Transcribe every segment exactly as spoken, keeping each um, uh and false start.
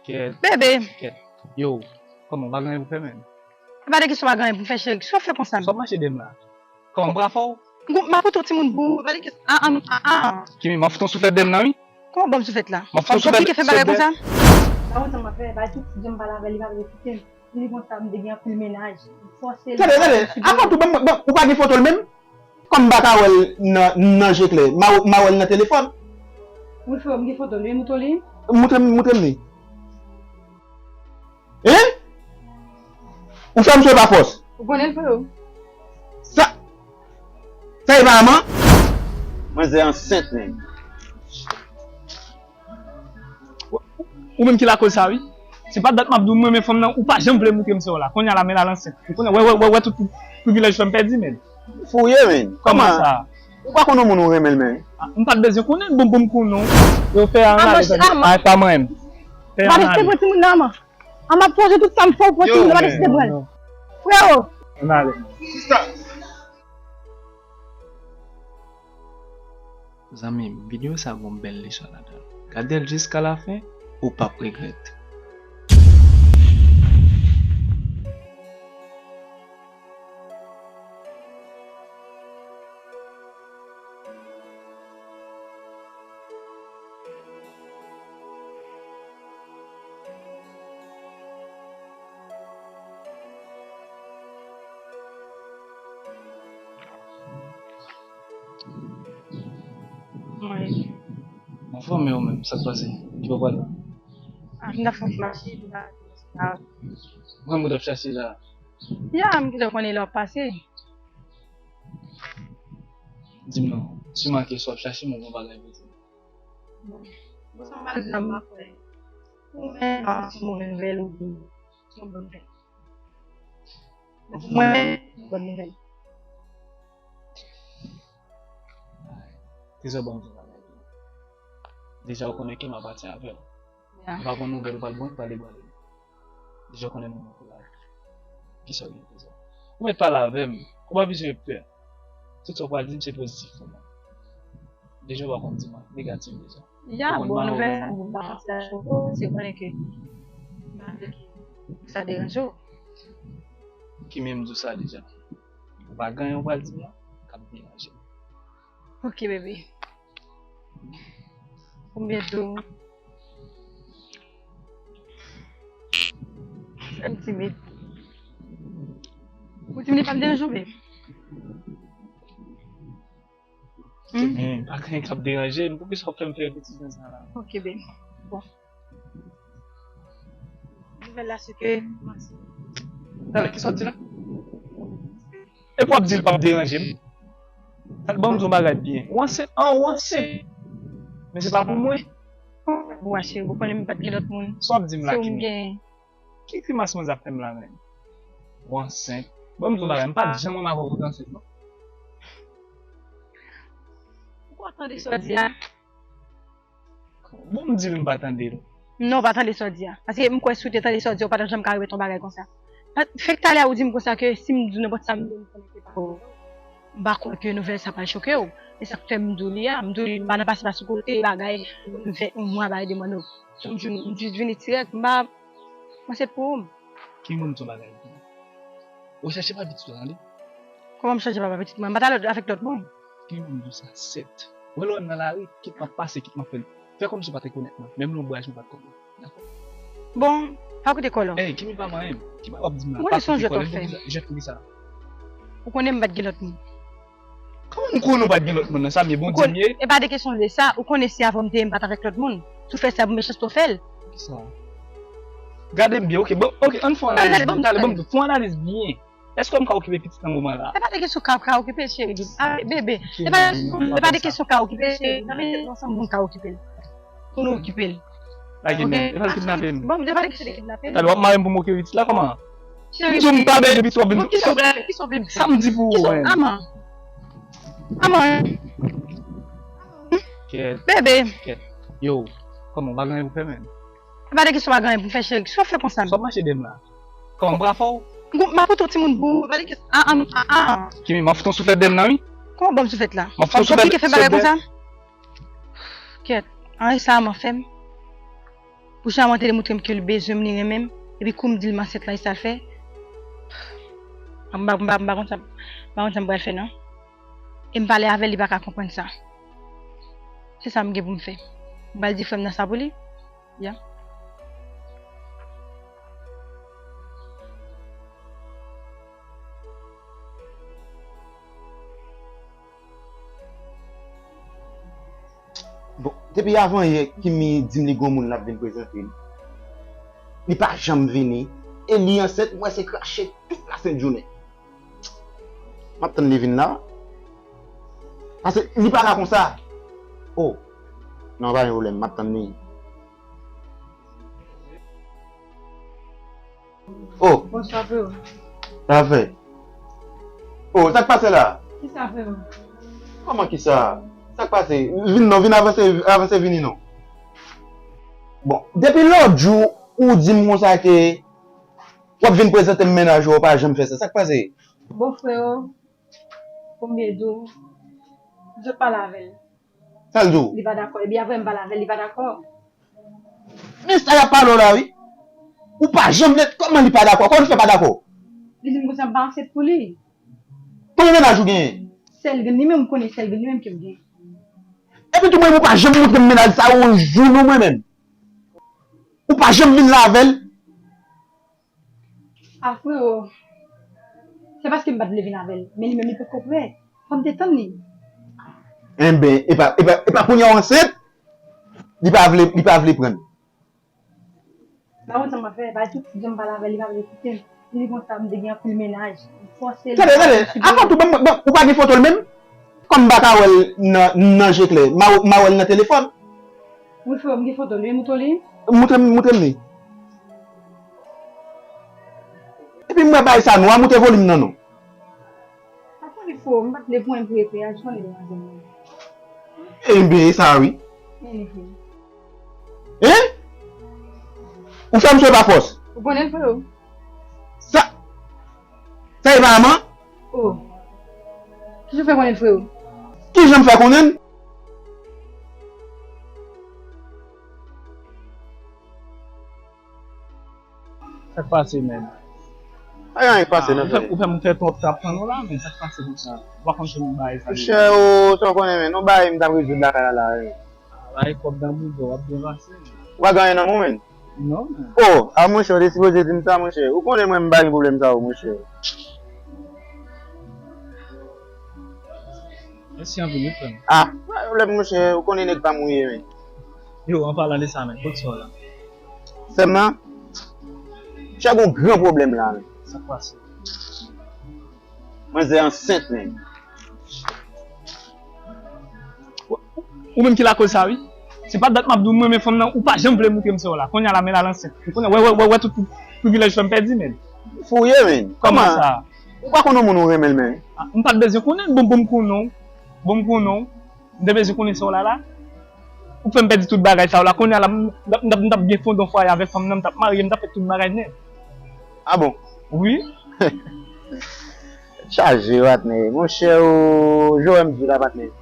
Kèt. Bebe. Kèt. Yo, kòman, w pa gen anyen pou fè menm? E pa de kesyon pa gen anyen pou m fè, cheri. Sa w fè konsa menm? Sa w mache de m la? Kòman, m pral fè w? M ap pote yon timoun pou ou. E pa de kesyon. Ah, ah, ah, ah. Kimi, m ap fout yon souflèt de m nan, wi. Kòman ban m souflèt la? M ap fout yon souflèt. Konplike fè bagay konsa? Pa konn sa m ap fè, pa di, jan m pale avè l, li pa vle koute m. Li konn sa m te gen anpil mennaj. M fòse l. Tande, tande. Avan tou, ban m, ban m, ou pa gen foto l menm? Kòm m pa ka wè l nan, nan je klè, m a, m a wè l nan telefòn. Wi, frè, m gen foto l wi, moutre w li. Moutre m, moutre m li. Hein? Ou fè m swe pa fòs. Ou konnen l, frè? Sa, sa e pa manman? Manzè ansent, menm. Ou menm ki lakoz sa, wi. Se pa dat m ap di w, m renmen fanm nan, ou pa janm vle moutre m sè w la. Kounye a la, men l al ansent. Kounye a, wè, wè, wè, wè tout privilèj fè m pèdi, menm. Fou w ye, menn. Kòman sa? Ou pa konn yon moun ou renmen l, menm. Ah, m pa t bezwen konnen l, bon, bon, m konnen w. Yo fè analiz avèk pa manyen m. Fè analiz. Pa rete pran timoun nan, man. An m ap sonje tout sa m fè w pran timoun nan, pa rete pran l. Freo! Ann ale. Sista. Zanmi m, videyo sa gon bèl leson ladan l. Gade l jiska lafen, ou p ap regrèt. Mwen. Anfòm, e ou menm, sa k pase? Ki bò w pral la? Ah, m t ap fè yon ti mache, m pa. Mwen, mwen t ap chache la. Ya, m gentan konnen lè w ap pase. Di m non, si m make sa w ap chache, mwen gon bagay pou di w. Bon, sa m pral di la, m pa kwè. Ou menm, a, se yon move nouvèl oubyen se yon bòn nouvèl? Mwen menm, se yon bòn nouvèl. Trezò, ban m di w bagay. Deja, ou konnen ke m apatyen avè w. Ya. M pa gon nouvèl ou pral ban m, pale, pale. Deja, ou konnen nou nan koulaj. Kisa w gen, Trezò? Ou mèt pale avè m. Ou pa bezwen pè. Tout sa w pral di m, se pozitif pou mwen. Deja, ou pa konn di m negatif deja. Ya, bon, nouvèl sa, m pa konn si sa choke w, paske ou konnen ke m pa vle ke sa deranje w. Ki menm di w sa deja? Ou pa gen anyen ou pral di m la k ap deranje m. Ok, bebe. Konbyen tou? Fè m timid. Ou timid, pa m deranje w, babe. Hmm? Men, pa gen anyen k ap deranje m. Poukisa w fè m fè piti jan sa la? Ok, babe. Bon. Nouvèl la, se ke... Tande, kisa w di la? Epi w ap di l p ap deranje m. Tande, ban m di w yon bagay byen. Ou ansent? An, ou ansent. Men se pa pou mwen. Bon, cheri, ou konnen m pa t gen lòt moun. Sa w ap di m la, Kimi? Ki grimas manzè ap fè m la menm? Ou ansent? Ban m di w yon bagay, m pa t janm renmen avè w pou w t ansent, non. Ou pa tande sa w di a? Bon, m di l m pa tande l. Non, w pa tande sa w di a. Paske m kwè si w te tande sa w di a, ou pa t ap janm ka repete yon bagay konsa. Pa, fèk talè a ou di m konsa ke si m di w nenpòt sa m vle, m konnen se pa vre. M pa kwè ke nouvèl sa pral choke w. E sa k fè m di w li a, m di w li m pa nan pase pa sou kote bagay, m fè yon mwa bagay de mwa non. M jis vini dirèk, m pa, mwen se pou ou. Ki moun son bagay pou ou? Ou chache pa pitit ou tande? Kòman m chache papa pitit mwen? M pa t ale avèk lòt moun. Ki moun di sa? Sèt. Ou wè lè w nan lari, kit m ap pase, kit m ap fè l. Fè kòmsi w pa t rekonèt mwen. Menm lonbraj mwen pa t konn mwen. Dakò? Bon, pa koute kòlè w. Ey, Kimi pa manyen m. Ki bagay w ap di m la? Ou konnen se yon jwèt w ap fè. Jwèt poukisa? Ou konnen m pa t gen lòt moun. Kòman m konnen w pa t gen lòt moun nan? Sa m ye, Bondye m ye? E pa de kesyon de sa. Ou konnen si avè w m te ye, m pa t avèk lòt moun. Si w fè sa pou mechanste w fè l. Kisa? Gade m byen, oke, bon, oke, ann fè yon analiz byen. Talè, ban m fè yon analiz byen. Èske m ka okipe pitit nan moman la? Se pa de kesyon ka, ka okipe l, cheri. Ah, bebe. Se pa, se pa de kesyon ka okipe l, cheri. Nan men tèt nou ansanm pou n ka okipe l. Pou nou okipe l. Lage men. E pa l kidnape m. Bon, se pa de kesyon de kidnape m. Talè w ap mare m pou m okipe pitit la, kòman? Cheri. M di w m pa bèl depi twò vin. Bon, kisa w vle, kisa w vle m di? Sa m di pou ou menm? Aman. Aman. Kèt. Bebe. Kèt. Yo, kòman, w pa gen anyen pou fè menm? E pa de kesyon pa gen anyen pou m fè, cheri. Sa w fè konsa menm? Sa w mache de m la? Kòman, m pral fè w? M ap pote yon timoun pou ou. E pa de kesyon. Ah, ah, ah, ah. Kimi, m ap fout yon souflèt de m nan, wi. Kòman ban m souflèt la? M ap fout yon souflèt. Konplike fè bagay konsa? Kèt. Anyen sa a m ap fè m. Pou Charmante te montre m ke li bezwen m, li renmen m, epi kou m di l m ansent la, e sa l fè. M pa, m pa, m pa konn sa, m pa konn sa m pral fè non. E m pale avè l, li pa ka konprann sa. Se sa m gen pou m fè. M pral di frè m nan sa pou li. Ya. Bon, depi avan yè Kimi di m li gon moun l ap vin prezante m. Li pa janm vini. E li ansent, m wè se krache tout lasent jounen. M ap tann li vin la. Paske li pa ka konsa. Oh. Non, pa gen pwoblèm, m ap tann li. Oh. Bonswa, freo. Sa fè? Oh, sa k pase la? Kisa, freo? Kòman kisa? Sa k pase? Vin non, vin avanse, avanse vini non. Bon, depi lòt jou, ou di m konsa ke w ap vin prezante m mennaj ou, ou pa janm fè sa. Sa k pase? Bon, freo, pou m byen di w, m sot pale avè l. Sa l di w? Li pa dakò. Epi apre m pale avè l, li pa dakò. Men sa y ap pale w la, wi. Ou pa janm vle, kòman li pa dakò? Kòman l fè pa dakò? Li di m konsa m pa ansent pou li. Konbyen mennaj ou genyen? Sèl li menm, m konnen sèl li menm ke m gen. Epi tou mwen, ou pa janm montre m mennaj sa yon jou non mwen menm. Ou pa janm vin la avè l. Ah, freo, se paske m pa t vle vin avè l, men li menm li potko prè. Fò m te tann li. Enben, e pa, e pa, e pa kounye a w ansent? Li pa vle, li pa vle pran l. Ba konn sa m ap fè, ba tout jan m pale avè l, li pa vle koute m. Li di konsa m te gen anpil mennaj. M fòse l. Tande, tande, avan tou, ban m, ban, ou pa gen foto l menm? Kòm m pa ka wè l nan, nan je klè, m a, m a wè l nan telefòn. Wi, freo, m gen foto l wi, moutre w li. Moutre m, moutre m li. Epi m wè bagay sa nwa, moute volim nan non. Sa fè freo, m pa t vle pran l pou epe a, jis konnen demanzèl mwen. Enben, e sa wi. Enben. Hein? Ou fè m swe pa fòs. Ou konnen l freo. Sa, sa e pa manman? Oh. Kijan w fè konnen l freo? Kijan m fè konnen l? Sa k pase, menn? Pa gen anyen k pase non, frè. Ou fè m fè twòp tan ap tann ou la, men sa k pase konsa? Ou pa konn se moun bagay sa. Monchè, ou, sa w konnen, menn, yon bagay m t ap rezoud lakay la, la, wi. Bay kòb nan bouda w, w ap byen pase. Ou pa gen anyen nan men w, menn? Non, menn. Oh, a monchè, ou te sipoze di m sa, monchè. Ou konnen mwen m pa gen pwoblèm sa yo, monchè. Mèsi anpil, wi, frè m. Ah, pa gen pwoblèm, monchè. Ou konnen nèg pa m ou ye, menn. Yo, an palan de sa, menn, kot sa w la? Sè m nan? Monchè, gon gran pwoblèm la, menn. Sa k pase? Manzè ansent, menn. Ou menm ki lakoz sa, wi. Se pa dat m ap di w, mwen, men fanm nan, ou pa janm vle moutre m sè w la. Kounye a la, men l al ansent. Kounye a, wè, wè, wè, wè, tout, tout privilèj fè m pèdi, menn. Fou w ye, menn. Kòman sa? Ou pa konn yon moun ou renmen l, menn. Ah, m pa t bezwen konnen, bon, bon, m konnen w. Bon, m konnen w. M te bezwen konnen sa w la la. Ou fè m pèdi tout bagay sa w la. Kounye a la, m, m, m, m t ap gen fondon fwaye avèk fanm nan, m t ap marye, m t ap fè tout bagay nèt. Ah bon? Wi. Chaje, patnè. Monchè, ou, jan w wè m di w la, patnè.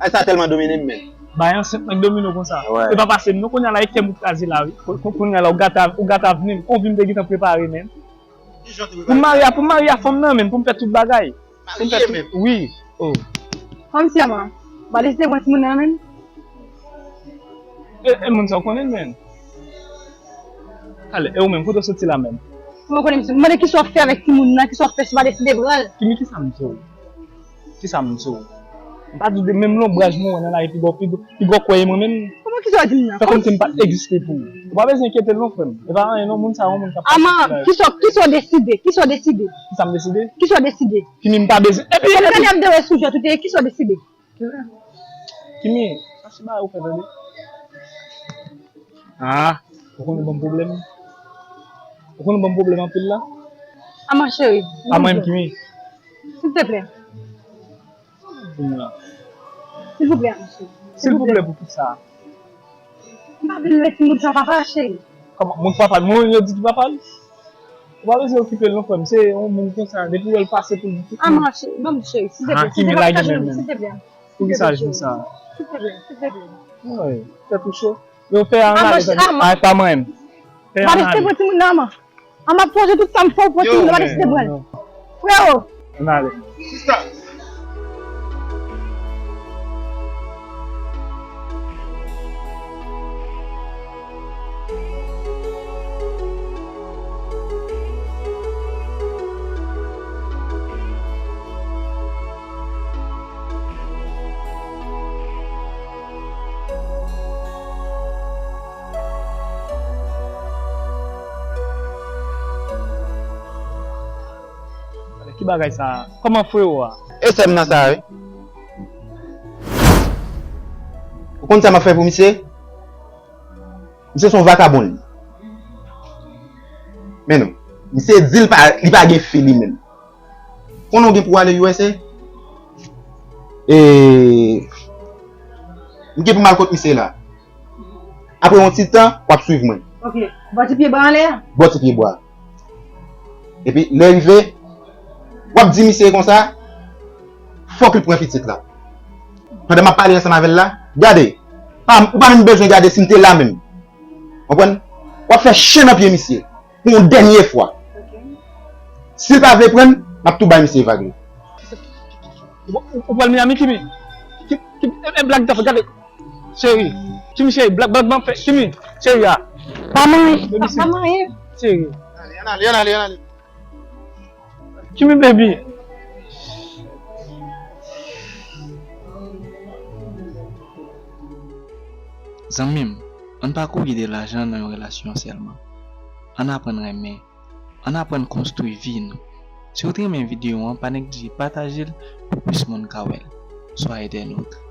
Ay, sa tèlman domine m, menn. Bay ansent nan domine w konsa. Wè. E pa pase m non, kounye a la, e kè m ou kraze la, wi. Kou-, kou-, kounye a la, ou gate, ou gate avni m. Konvi m te gentan prepare, menn. Pou m marye a, pou m marye a fanm nan, menn, pou m fè tout bagay. Pou m fè tout, wi. Oh. Fanm sèman, ba deside pran timoun nan, menn. E, e moun sa w konnen l, menn. Ale, e ou menm, kote w soti la menm? Mwen konnen misye. M mande kisa w ap fè avèk timoun nan, kisa w ap fè si w pa deside pran l. Kimi, kisa m di w? Kisa m di w? M pa di w de menm lonbraj mwen wè nan lari pi gwo, pi gwo, pi gwo kwè mwen menm. Kòman kisa w di m nan? Fè kòmsi m pa t egziste pou ou. Ou pa bezwen enkyete l non, frè m. E pa anyen non, moun sa yon moun k ap pase. Ama, kisa, kisa w deside? Kisa w deside? Kisa m deside? Kisa w deside? Kimi, m pa bezwen. Epi, epi, epi. Ap dèyè sou jòt ou te ye, kisa w deside? Kimi, sa se bagay ou fè tande. Ah, ou konn ou ban m pwoblèm. Ou konn ou ban m pwoblèm anpil la. Ah, ma chérie. Ah, mwen menm, Kimi. Silvouplè. Silvouplè, ma chérie. Silvouplè pou kisa? M pa vle leve timoun san papa, cheri. Kòman? Moun papa l, moun yo di ki papa l? Ou pa bezwen okipe l non, frè m. Se yon moun konsa, depi w wè l pase pou l di tout moun. Ah, ma chérie, ban m cheri, silvouplè. Ah, Kimi lage men menm. Silvouplè. Poukisa l di sa? Silvouplè, silvouplè. Woy, tèt ou cho. Yo fè an ale, zanmi. Ay, pa mwen. Fè an ale. Batiste pran timoun nan, man. An m ap sonje tout sa m fè w pou timoun nan, batiste pran l. Freo. An ale. Sista. Ki bagay sa? Kòman freo a? E sè m nan sa, wi. Ou konn sa m ap fè pou misye? Misye se yon vakabon, li. Men non. Misye di l pa, li pa gen fi, li menm. Konnen w gen pou w ale U S A? E, m gen pou m al kot misye la. Apre yon ti tan, w ap swiv mwen. Ok. Bò ti pye bwa anlè a? Bò ti pye bwa. Epi, lè rive, w ap di misye konsa, fòk li pran pitit la. Pandan m ap pale ansanm avè l la, gade, pa, ou pa menm bezwen gade si m te la menm. Konprann? W ap fè chen nan pye misye pou yon dènye fwa. Ok. Si l pa vle pran l, m ap tou bay misye vag li. Ou, ou, ou pral Miami, Kimi? Ki, ki, e, e, blag ta fè, gade. Cheri, Kimi cheri, blag, blag, blag, fè, Kimi, cheri a. Pa manyen, baby, pa manyen. Cheri. Ann ale, ann ale, ann ale. Kimi, baby. Zanmi m, ann pa kouri de lajan nan yon relasyon sèlman. Ann aprann renmen. Ann aprann konstwi vi nou. Si w te renmen videyo an, pa neglije pataje l pou plis moun ka wè l. Swa entènot.